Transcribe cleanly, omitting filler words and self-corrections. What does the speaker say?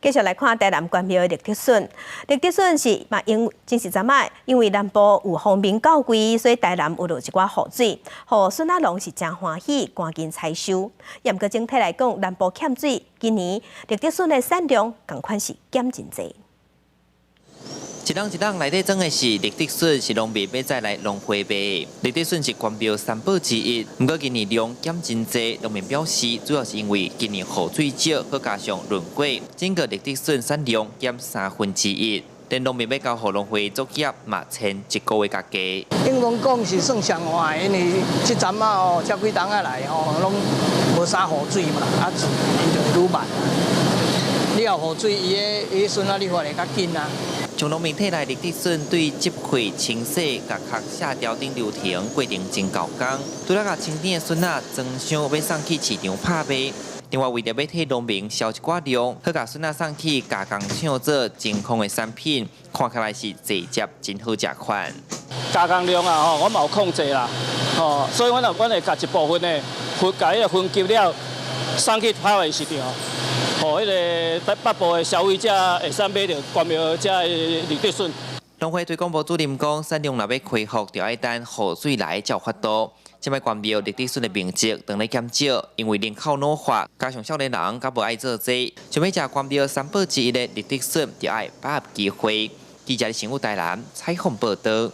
繼續來看台南關廟的立德筍，立德筍是嘛因真是怎仔？因為南部有封面到位，所以台南有落一寡雨水，予筍仔農是誠歡喜，趕緊採收。毋過整體來講，南部欠水，今年立德筍的產量仝款是減真濟。一籠一籠內底裝的是立德筍，是農民欲載來農會賣。立德筍是關廟三寶之一，毋過今年量減真濟，農民表示主要是因為今年雨水少，閣加上輪過，整個立德筍產量減1/3。連農民欲交予農會作業嘛，千一個月較低。應當講是算上壞，因為這陣仔哦，這幾冬仔來吼，攏無啥雨水嘛，啊自然就會愈慢。你有雨水，伊个伊筍仔你發會較緊啊。將農民提來立德筍對摘皮、清洗、共殼下條等流程過程真猴工，除了共清甜的筍仔裝箱欲送去市場拍賣，另外為著欲替農民銷一寡量，閣共筍仔送去加工廠做真空的產品，看起來是濟接真好食款。加工量啊，吼，我嘛有控制啦，吼，所以阮會共一部分的分，共彼个分級了，送去拍賣市場。予彼个北部的消費者會使買著關廟遮的立德筍。農會推廣部主任講，產量若欲恢復，就愛等雨水來才有法度。這擺關廟立德筍的面積當咧減少，因為人口老化，加上少年人較無愛做這，想欲食關廟三寶之一的立德筍，就愛把握機會。記者新聞台南採訪報道。